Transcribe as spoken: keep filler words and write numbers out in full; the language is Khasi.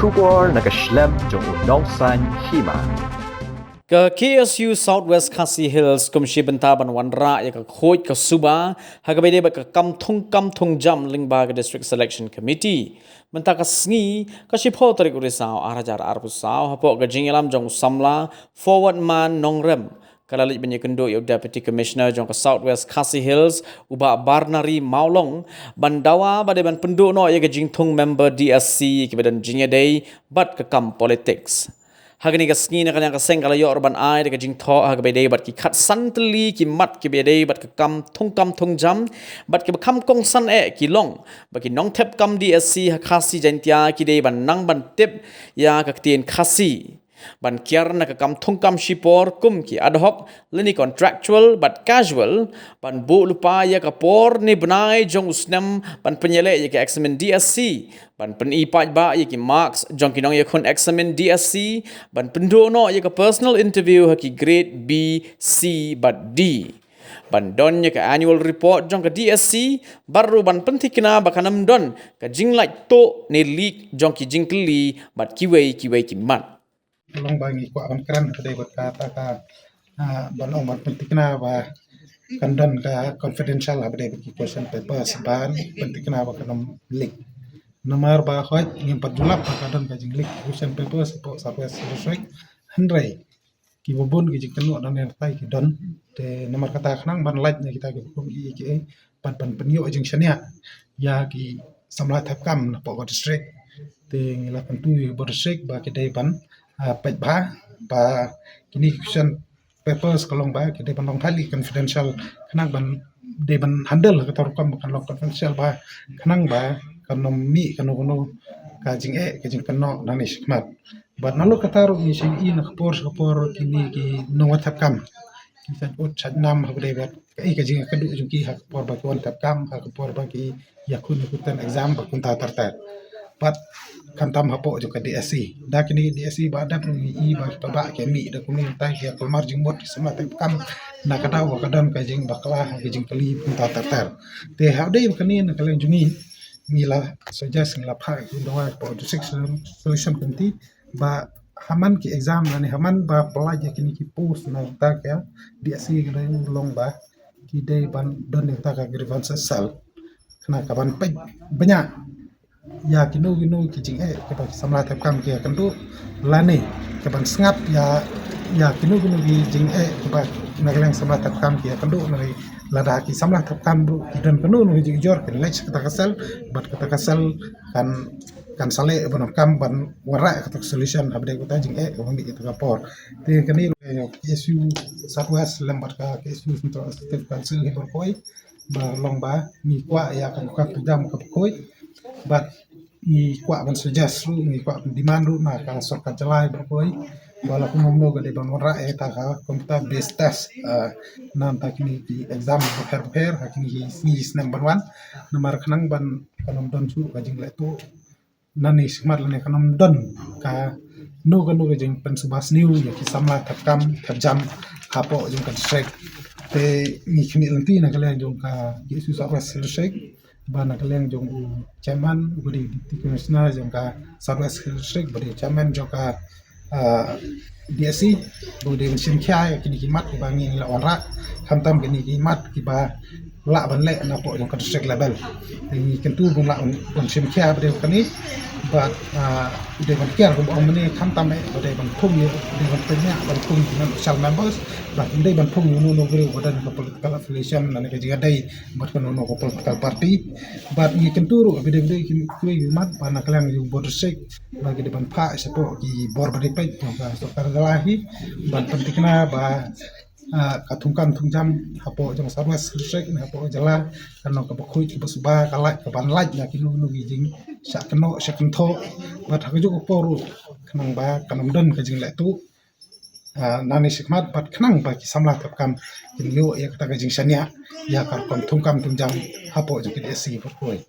Khubor na ka shlem jong u nongsaiñ hima. Ka K S U South West Khasi Hills kum shi bynta ban wanrah ïa ka khuid ka suba ha kaba ïadei bad ka kam thungkam thungjam lyngba ka District Selection Committee. Mynta ka sngi ka shiphew tarik u Risaw ar hajar arphew saw hapoh ka jingïalam jong u samla Forward Man Nongrem, ka la leit ban ïakynduh ïa u Deputy Commissioner jong ka South West Khasi Hills, u Bah Barnari Mawlong, ban dawa ba dei ban pynduh noh ïa ka jingthung member D S C kiba don jingïadei bad ka kam politics. Ha kane ka sngi na ka liang ka seng ka la ïoh ruh ban ai da ka jingthoh ha kaba ïadei bad ki khatsan tylli ki mat kiba ïadei bad ka kam thungkam thungjam bad kiba kham kongsan eh ki long ba ki nongthep kam D S C ha Khasi Jaintia ki dei ban nang ban tip ïa ka ktien Khasi, ban kiar na ka kam thungkam shipor kum ki ad hoc lane contractual bad casual, ban buh lypa ïa ka por ne bnai jong u snem ban pynïaleh ïa ka eksamin D S C, ban pyni paidbah ïa ki marks jong ki nongïakhun eksamin D S C, ban pynduh noh ïa ka personal interview ha ki grade B, C bad D, ban don ïa ka annual report jong ka D S C, bad ruh ban pynthikna ba kan ym don ka jinglait tuh ne leak jong ki jingkylli bad kiwei kiwei ki mat. Long ba ngi kwah ban kren ha kaba ïadei bad kata ka, ah, ban ong ban pynthikna ba kan don ka confidential ha kaba ïadei bad ki question papers, ban pynthikna ba kan ym leak. Namar ba hooid ngim pat ju lap ba ka don ka jingleak question papers hapoh South West District. Hynrei kiba bun ki jingkynnoh dang nang tai ki don. Te namar kata khnang ban lait na kita kiba kum i ki ei, ban, ban pynïoh jingshaniah ïa ki samla thep kam napoh ka district. Te ngi la kyntu ïa ki bor district ba ki dei ban, ah, peit bha ba kine ki question papers ka long ba ki dei ban long highly confidential, khnang ban dei ban handle ha kata rukom ba kan long confidential, ba khnang ba kan ym mih kano kano ka jingeh ka jingkynnoh nangne shakhmat. Bad nalor kata ruh ngi shu ïohi na ka por sha ka por kine ki nongwan thep kam ki sait ud sait nam ha kaba ïadei bad kaei ka jingïakynduh jong ki ha ka por ba ki wan thep kam, ha ka por ba ki ïakhun ïakuten exam bad kumta ter ter. Bad khamtam hapoh jong ka D S C, da kine D S C ba dap ruh ngi ïohi ba ki paidbah ki mih da kumne, mynta ki ïa kulmar jingmut ki samla thep kam na ka daw ba ka don ka jingbakla ha ki jingkylli kumta ter ter. Te ha kaba ïadei bad kane na ka liang jong ngi, ngi la suggest, ngi la phah ki dawa hapoh District Selection Committee ba ha man ki exam lane ha man ba pyllait ïa kine ki post na ka D S C ka dei long ba ki dei ban don ïa kata ka grievances cell, khnang ka ban peit bniah ïa kino kino ki jingeh kiba ki samla thep kam ki ïakynduh, lane ka ban sngap ïa, ïa kino kino ki jingeh kiba na ka liang samla thep kam ki ïakynduh, lane lada ki samla thep kam ruh ki don kano kano ki jingujor, kin leit sha kata ka cell, bad kata ka cell kan, kan sa leh ban ong kam ban wanrah kata ka solution ha kaba ïadei kata jingeh kaba mih kata ka por. Te kane ruh ka K S U South West lem bad ka K S U Central Executive Council hi baroh kawei ba long ba ngi kwah ïa ka kam thep kam kaba khuid, bad ngi kwah ban suggest ruh, ngi kwah ban demand ruh na ka sorkar jylla hi baroh kawei ba la kumno kumno ka dei ban wanrah ïa kata ka computer based test, ah, na bynta kine ki exam bapher bapher ha kine ki sngi snem ban wan, namar khnang ban kan ym don shuh ka jingleh tuh nangne shakhmat lane kan ym don kano kano ka jingpynsuba sniew ïa ki samla thep kam thep jam hapoh jong ka district. Te ngi khmih lynti na ka liang jong ka K S U South West District, ba na ka liang jong u chairman uba dei Deputy Commissioner jong ka South West District, ba dei chairman jong ka, ah, D S C, ba dei ban shim khia ïa kine ki mat kiba ngi la wanrah, khamtam kine ki mat kiba lah ban leh napoh jong ka district level. Te ngi kyntu ban lah ban shim khia ba dei kane, bad, ah, dei ban kiar kumba ong mynne, khamtam eh ba dei ban phum ïa, dei ban pynïaid ban phum ïa ki non official members, bad dei ban phum ïa uno uno u briew uba don ka political affiliation lane ka jingïadei bad kano kano ka political party. Bad ngi kyntu ruh ba dei, ba dei kiwei ki mat ba na ka liang jong u bor district ba ki dei ban phah shapoh ki bor ba dei peit jong ka sorkar jylla hi ban pynthikna ba, ah, ka thungkam thungjam hapoh jong South West District ne hapoh jylla kan long kaba khuid kaba suba, ka lait, ka ban lait na kino kino ki jingshah kynnoh shah kynthoh. Bad ha kajuh ka por ruh khnang ba kan ym don ka jingleh tuh, ah, nangne shakhmat, bad khnang ba ki samla thep kam kin ïoh ïa kata ka jingshaniah ïa ka rukom thungkam thungjam hapoh jong ka D S C baroh kawei.